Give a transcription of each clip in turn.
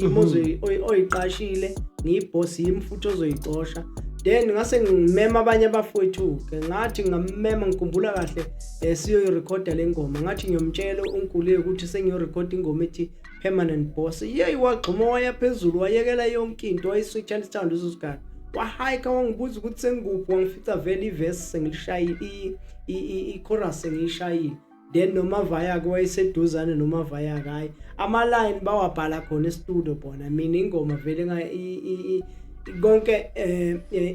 Yimi oyiqashile, ngiyiboss, yimi futhi ozoyixosha. Then ngase ngimema abanye abafowethu-ke, ngathi ngammema, ngikhumbula kahle, siyoyirekhoda le ngoma. Ngathi ngiyomtshela uNkule ukuthi sengiyorekhoda ingoma ethi Permanent Boss. Yeyi, wagxuma waya phezulu, wayekela yonke into, wayiswitcha isithando leso sikhathi, wahayika, wangibuza ukuthi sengikuphi, wangifica vele ivesi sengilishayile, i-chorus sengiyishayile. Then noMavaya-ke wayeseduzane noMavaya-ke, hhayi, ama-line bawabhala khona e-studio bona. Mina ingoma vele konke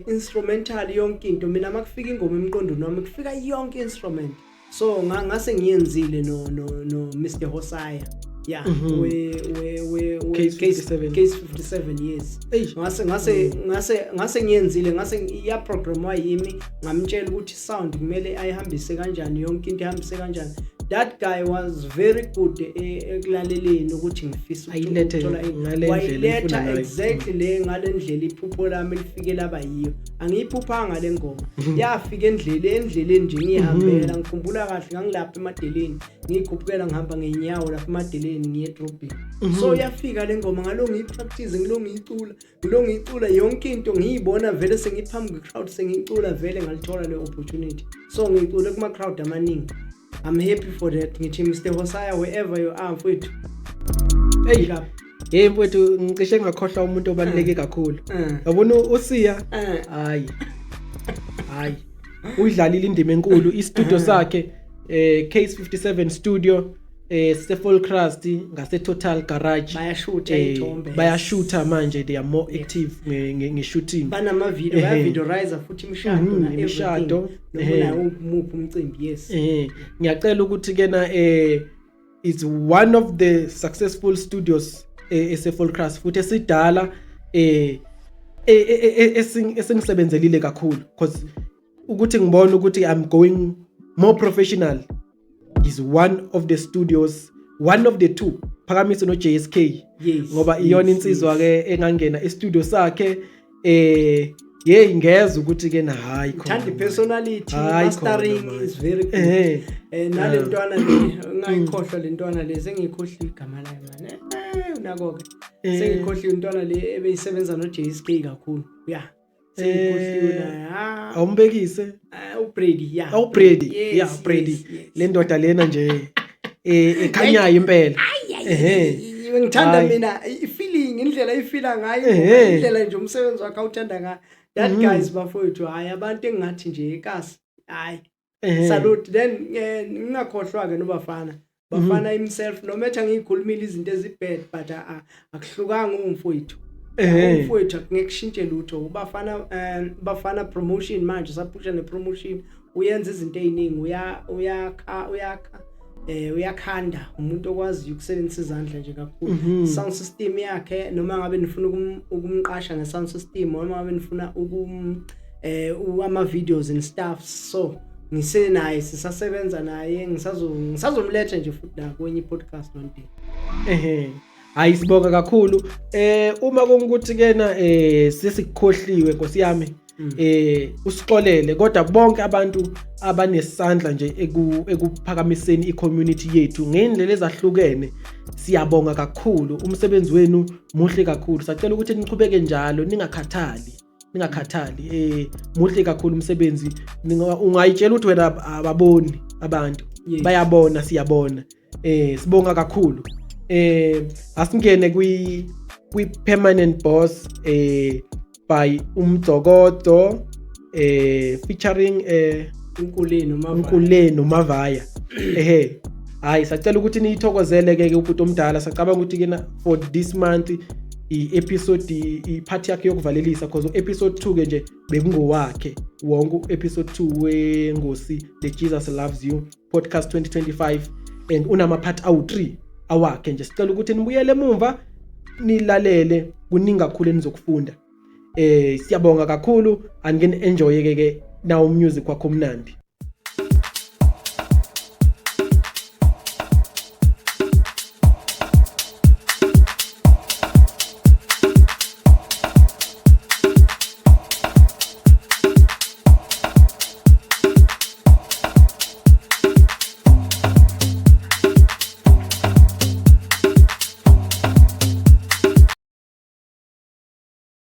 instrumental, yonke into. Mina makufika ingoma emqondweni wami, kufika yonke instrument. So ngase ngiyenzile no Mr Hosaya, yeah, we Case 57. Case 57, yes. Eish. Ngase ngiyenzile, ngase iya programwa yimi, ngamtshela ukuthi sound kumele ayihambise kanjani, yonke into ihambise kanjani. That guy was very good ekulaleleni ukuthi ngifisa Ayilethe ukuthola ini. ngale ndlela Wayiletha efuna ngayo. Exactly le ngale ndlela iphupho lami lifike laba yiyo. Angiyiphuphanga le ngoma, yafika endleleni nje ngihambela. Ngikhumbula kahle, ngangilapha emadeleni, ngiyikhuphukela, ngihamba ngenyawo lapha emadeleni ngiye edrobheni. So yafika le ngoma, ngalo ngiyipractice, ngilo ngiyicula, ngilo ngiyicula yonke into, ngiyibona vele sengiphambi kwe-crowd, sengiyicula vele. Ngalithola le opportunity, so ngiyicule kuma-crowd amaningi. I'm happy for that. Ngithi Mr Hosaya, wherever you are, mfowethu. Hey. Big up. Hey mfowethu, ngicishe ngakhohlwa umuntu obaluleke kakhulu. Yabona uSiya, hayi hayi, uyidlalile indima enkulu. I-studio sakhe, Case 57 Studio, se Volksrust, ngase Total Garage. Bayashutha iy'thombe. Bayashutha manje, they are more active nge-shooting. Banama-video, bayavideorize futhi imishado na Imishado, everything. Noma unawo umuphi umcimbi, yes. Ngiyacela ukuthi kena is one of the successful studios ese Volksrust futhi esidala esingisebenzelile kakhulu, because ukuthi ngibona ukuthi I'm going more professional is one of the studios, one of the two, Phakamise no JSK, ngoba iyona insizwa ke engangena e-studio sakhe, hey, ngeza ukuthi ke na hayi khona. Thanda i-personality. Hayi khona, Mastering man. is very good. Nale ntwana le, ungayikhohlwa le ntwana le, sengiyikhohlile igama layo man. Unako ke, sengikhohliwe intwana le ebeyisebenza no JSK kakhulu, yeah, sengikhohliwe naye. Ah, Awumbekise. Ah, uBrady, yeah. AwuBrady. Yes, Yeah, Brady. yes. Le ndoda lena nje ekhanyayo impela. Ngithanda Hayi. mina i-feeling, indlela ayifila ngayo, indlela nje umsebenzi wakhe awuthanda ngayo. That guys, bafowethu, hayi, abantu engingathi nje ekasi, hayi, salute. Then ngingakhohlwa ke noBafana, Bafana himself, no matter ngiyikhulumile izinto ezibad, but akuhlukanga, umfowethu. Umfowethu, akungeke kushintshe lutho. Ubafana, Bafana Promotion manje usaphusha ne-promotion, uyenza izinto eziningi, uya uyakha uyakha uyakhanda, umuntu okwaziyo ukusebenzisa izandla nje kakhulu. Sound system yakhe, noma ngabe nifuna ukumqasha nge-sound system, noma ngabe nifuna ukum ama videos and stuff, so ngisenaye, sisasebenza naye, ngisazomletha nje futhi la kwenye i-podcast one day. Ehe. Hayi, sibonga kakhulu. Uma kungukuthi kena sesikukhohliwe, Nkosi yami, usixolele, kodwa bonke abantu abanesandla nje ekuphakamiseni i-community yethu ngendlela ezahlukene, siyabonga kakhulu. Umsebenzi wenu muhle kakhulu. Sacela ukuthi niqhubeke njalo, ningakhathali. Ningakhathali. Muhle kakhulu umsebenzi. Ungayitshela ukuthi wena ababoni abantu. Bayabona, siyabona. Sibonga kakhulu. Asingene kwi Permanent Boss by Umdzokodo featuring Unkule noMavaya. Unkule noMavaya. Ehe, hayi, sacela ukuthi niyithokozele ke ubhuti omdala. Sacabanga ukuthi kena for this month i-episode, i-part yakhe yokuvalelisa, because episode 2 ke nje bekungowakhe wonke episode 2 wengosi The Jesus Loves You Podcast 2025, and unama part awu3 awakhe nje. Sicela ukuthi nibuyele emumva nilalele, kuningi kakhulu enizokufunda. Siyabonga kakhulu, anike enjoy ke nawo music wakho omnandi.